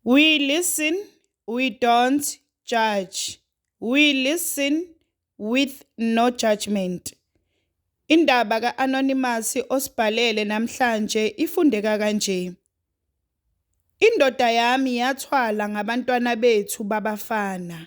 We listen, we don't judge. We listen with no judgment. Indaba ka-Anonymous osibhalele namhlanje ifundeka kanje. Indoda yami yathwala ngabantwana bethu babafana.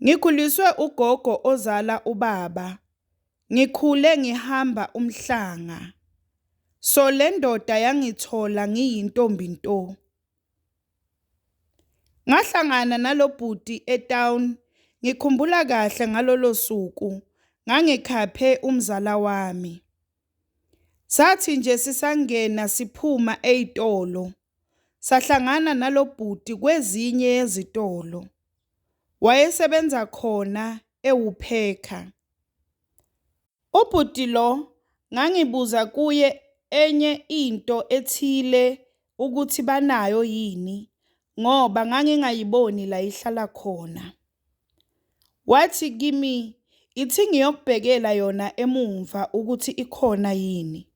Ngikhuliswe ugogo ozala ubaba. Ngikhule ngihamba umhlanga. So le ndoda yangithola ngiyintombi nto. Ngahlangana nalo bhuti etown, ngikhumbula kahle ngalolo suku, ngangikhaphe umzala wami. Sathi nje sisangena siphuma ey'tolo, sahlangana nalo bhuti kwezinye yezitolo. Wayesebenza khona ewuphekha. Ubhuti lo ngangibuza kuye enye into ethile ukuthi banayo yini ngoba ngangingayiboni la ihlala khona. Wathi kimi ithi ngiyokubhekela yona emumva ukuthi ikhona yini.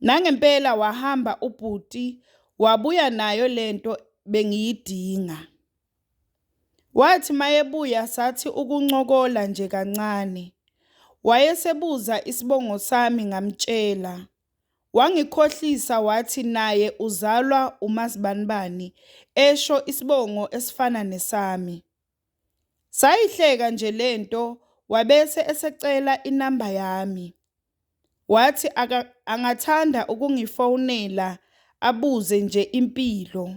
Nangempela wahamba ubhuti wabuya nayo lento bengiyidinga. Wathi mayebuya sathi ukuncokola nje kancane. Wayesebuza isibongo sami ngamtshela. Wangikhohlisa wathi naye uzalwa uMazibanibani esho isibongo esifana nesami. Sayihleka nje lento wabese esecela inamba yami. Wathi angathanda ukungifonela abuze nje impilo.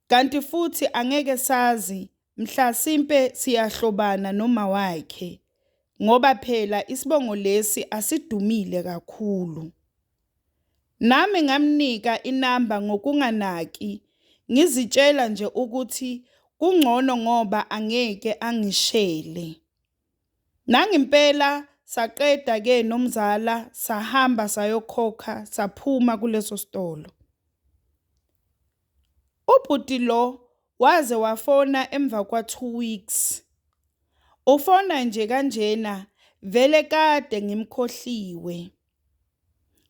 Kanti futhi angeke sazi mhlasimpe siyahlobana noma wakhe ngoba phela isibongo lesi asidumile kakhulu. Nami ngamnika inamba ngokunganaki ngizitshela nje ukuthi kungcono ngoba angeke angishele. Nangimpela saqeda ke nomzala sahamba sayokhokha saphuma kuleso sitolo. Ubhuti lo waze wafona emva kwa-2 weeks. Ufona nje kanjena vele kade ngimkhohliwe.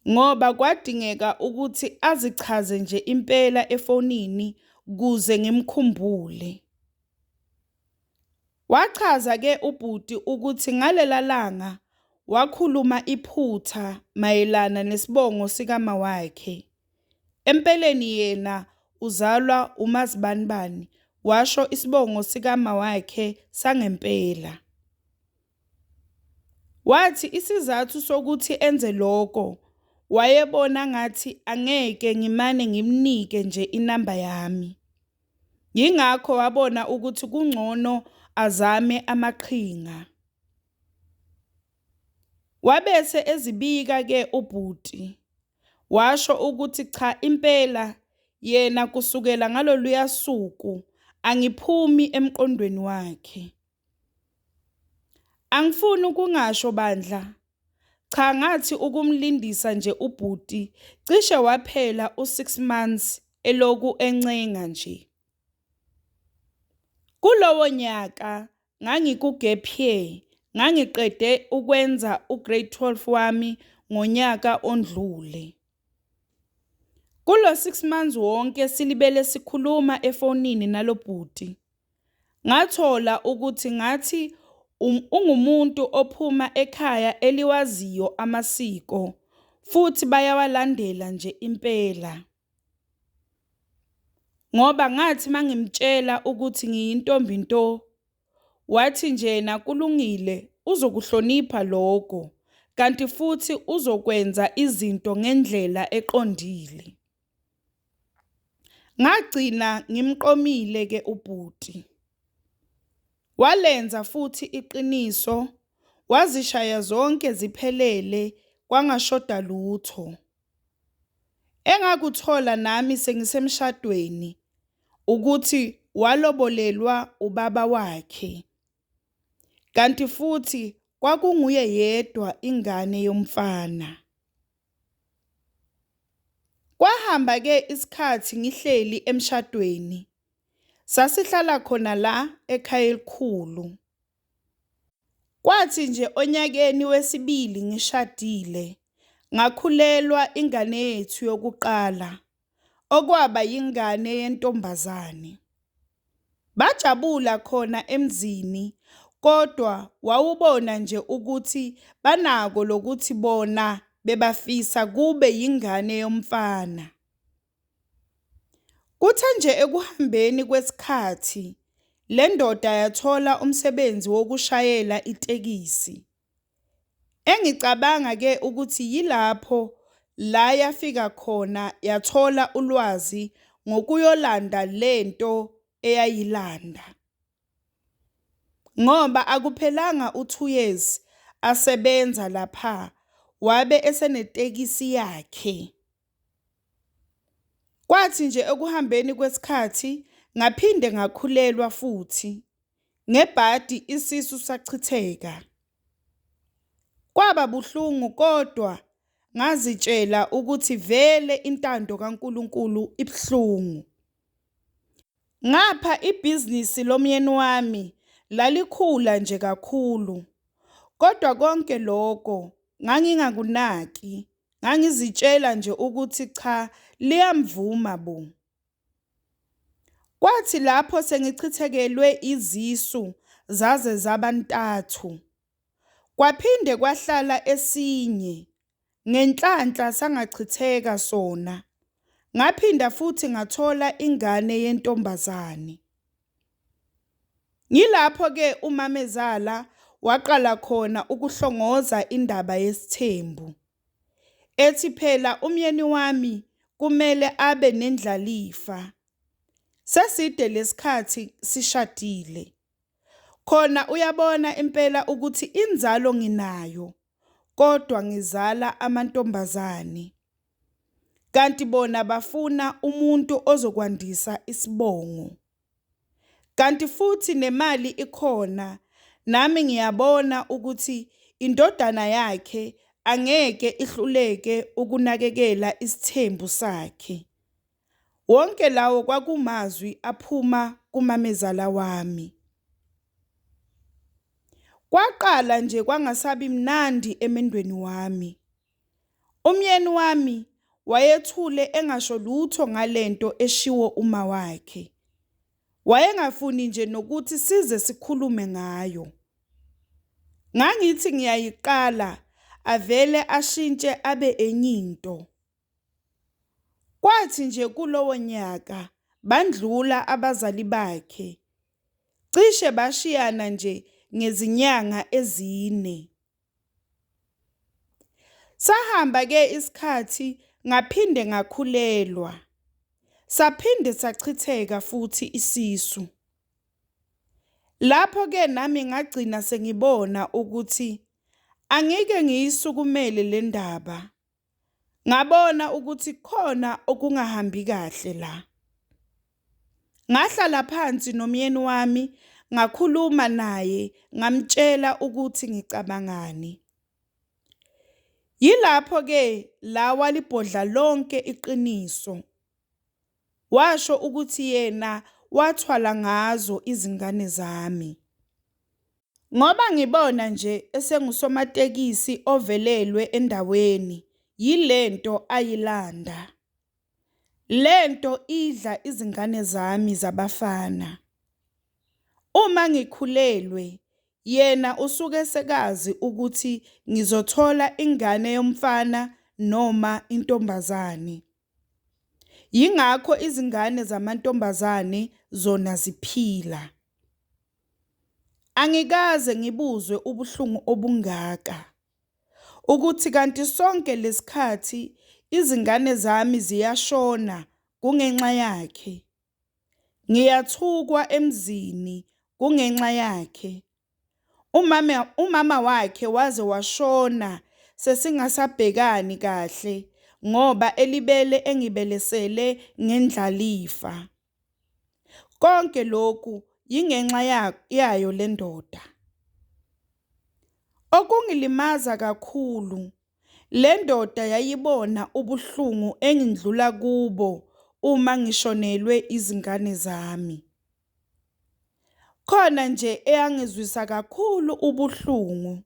Ngoba kwadingeka ukuthi azichaze nje impela efonini kuze ngimkhumbule. Wachaza ke ubhuti ukuthi ngalela langa wakhuluma iphutha mayelana nesibongo sikama wakhe. Empeleni yena uzalwa uMazibanibani, washo isibongo sikama wakhe sangempela. Wathi isizathu sokuthi enze lokho wayebona ngathi angeke ngimane ngimnike nje inamba yami. Yingakho wabona ukuthi kungcono azame amaqhinga. Wabese ezibika ke ubhuti, washo ukuthi cha impela yena kusukela ngaloluya suku angiphumi emqondweni wakhe. Angifuni ukungasho bandla, cha ngathi ukumlindisa nje ubhuti cishe waphela u-6 months eloku encenga nje. Kulowo nyaka ngangiku-gap year, ngangiqede ukwenza u-grade 12 wami ngonyaka ondlule. Kulo 6 months wonke silibele sikhuluma efonini nalo bhuti. Ngathola ukuthi ngathi ungumuntu ophuma ekhaya eliwaziyo amasiko futhi bayawalandela nje impela. Ngoba ngathi mangimtshela ukuthi ngiyintombi nto, wathi njena kulungile uzokuhlonipha lokho kanti futhi uzokwenza izinto ngendlela eqondile. Ngagcina ngimqomile ke ubhuti. Walenza futhi iqiniso, wazishaya zonke ziphelele kwangashoda lutho. Engakuthola nami sengisemshadweni ukuthi walobolelwa ubaba wakhe. Kanti futhi kwakunguye yedwa ingane yomfana. Kwahamba ke isikhathi ngihleli emshadweni. Sasihlala khona la ekhaya elikhulu. Kwathi nje onyakeni wesibili ngishadile, ngakhulelwa ingane yethu yokuqala. okwaba yingane yentombazane. Bajabula khona emzini kodwa wawubona nje ukuthi banako lokuthi bona bebafisa kube yingane yomfana. Kuthe nje ekuhambeni kwesikhathi le ndoda yathola umsebenzi wokushayela itekisi. Engicabanga ke ukuthi yilapho la yafika khona yathola ulwazi ngokuyolanda lento eyayilanda. Ngoba akuphelanga u-2 years asebenza lapha wabe esenetekisi yakhe. Kwathi nje ekuhambeni kwesikhathi ngaphinde ngakhulelwa futhi, ngebhadi isisu sachitheka. Kwaba buhlungu kodwa ngazitshela ukuthi vele intando kaNkulunkulu ibuhlungu. Ngapha ibhizinisi lomyeni wami lalikhula nje kakhulu, kodwa konke loko ngangingakunaki, ngangizitshela nje ukuthi cha liyamvuma bo. Kwathi lapho sengichithekelwe izisu zaze zaba ntathu, kwaphinde kwahlala esinye, ngenhlanhla sangachitheka sona, ngaphinda futhi ngathola ingane yentombazane. Yilapho-ke umamezala waqala khona ukuhlongoza indaba yesithembu, ethi phela umyeni wami kumele abe nendlalifa. Seside lesikhathi sishadile. Khona uyabona impela ukuthi inzalo nginayo, kodwa ngizala amantombazane. Kanti bona bafuna umuntu ozokwandisa isibongo. Kanti futhi nemali ikhona, nami ngiyabona ukuthi indodana yakhe angeke ihluleke ukunakekela isithembu sakhe. Wonke lawo kwakumazwi aphuma kumamezala wami. Kwaqala nje kwangasabi mnandi emendweni wami. Umyeni wami wayethule engasho lutho ngalento eshiwo umawakhe. Wayengafuni nje nokuthi size sikhulume ngayo. Ngangithi ngiyayiqala avele ashintshe abe enye into. Kwathi nje kulowo nyaka bandlula abazali bakhe, cishe bashiyana nje ngezinyanga ezine. Sahamba ke isikhathi ngaphinde ngakhulelwa, saphinde sachitheka futhi isisu. Lapho ke nami ngagcina sengibona ukuthi angike ngiyisukumele le ndaba. Ngabona ukuthi khona okungahambi kahle la. Ngahlala phansi nomyeni wami ngakhuluma naye ngamtshela ukuthi ngicabangani. Yilapho-ke la walibhodla lonke iqiniso. Washo ukuthi yena wathwala ngazo izingane zami. Ngoba ngibona nje esengusomatekisi ovelelwe endaweni yilento ayilanda. Lento idla izingane zami zabafana. Uma ngikhulelwe yena usuke sekazi ukuthi ngizothola ingane yomfana noma intombazane. Yingakho izingane zamantombazane zona ziphila. Angikaze ngibuzwe ubuhlungu obungaka. Ukuthi kanti sonke lesikhathi izingane zami ziyashona kungenxa yakhe. Ngiyathukwa emzini kungenxa yakhe. Umama wakhe waze washona sesingasabhekani kahle ngoba elibele engibelesele ngendlalifa. Konke lokhu yingenxa yayo le ndoda. Okungilimaza kakhulu, le ndoda yayibona ubuhlungu engindlula kubo uma ngishonelwe izingane zami. Khona nje eyangizwisa kakhulu ubuhlungu,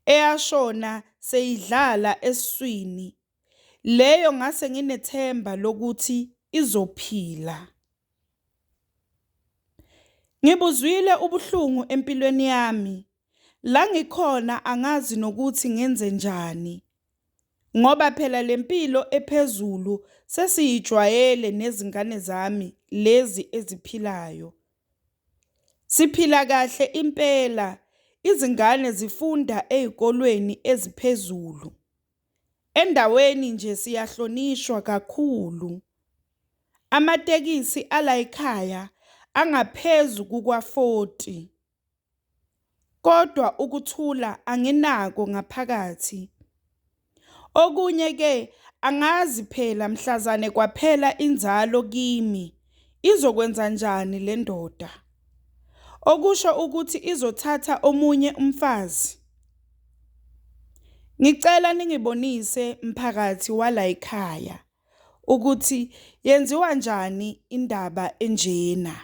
eyashona seyidlala esiswini, leyo ngase nginethemba lokuthi izophila. Ngibuzwile ubuhlungu empilweni yami. La ngikhona angazi nokuthi ngenze njani. Ngoba phela lempilo ephezulu sesiyijwayele nezingane zami lezi eziphilayo. Siphila kahle impela, izingane zifunda ezikolweni eziphezulu. Endaweni nje siyahlonishwa kakhulu. Amatekisi alayikhaya angaphezu kukwa-40. Kodwa ukuthula anginako ngaphakathi. Okunye ke angazi phela mhlazane kwaphela inzalo kimi izokwenzanjani le ndoda? Okusho ukuthi izothatha omunye umfazi? Ngicela ningibonise mphakathi walayikhaya ukuthi yenziwa njani indaba enjena.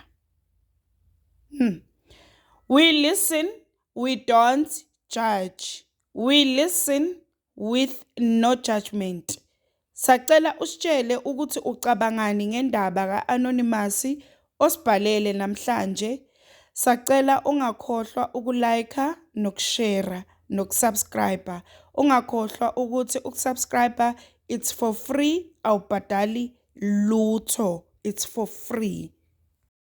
We listen, we don't judge. We listen with no judgment. Sacela usitshele ukuthi ucabangani ngendaba ka-Anonymous osibhalele namhlanje. Sacela ungakhohlwa ukulike nokushare nokusubscribe. Ungakhohlwa ukuthi ukusubscribe, it's for free, awubhadali lutho, it's for free.